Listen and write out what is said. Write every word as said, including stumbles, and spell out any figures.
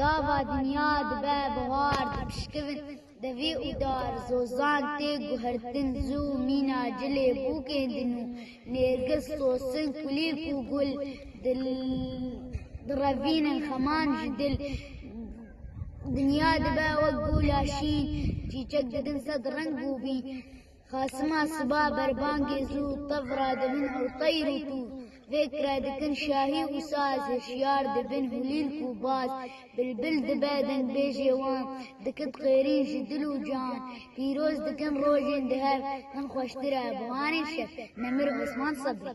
Gava dinya dibe bihar, dipişkivin devî û dar, zozan tê guhertin zû, mîna cilê bûkên din û nêrgiz, sosin, kulîlk û gul dil direvînin xeman ji dil. Dinya dibe wek gula şîn, çîçek didin sed reng û bîn. Xasima siba berbangê zû, tev radibin ew teyr û tû. Vê kire dikin şahî û saz, hişyar dibin hulîlk û baz. Bilbil dibe dengbêjê wan, dikin xêrîn ji dil û can. Pîroz dikin rojên di hev, hin xweştir e bi wanên şev. Nemir Osman Sebrî.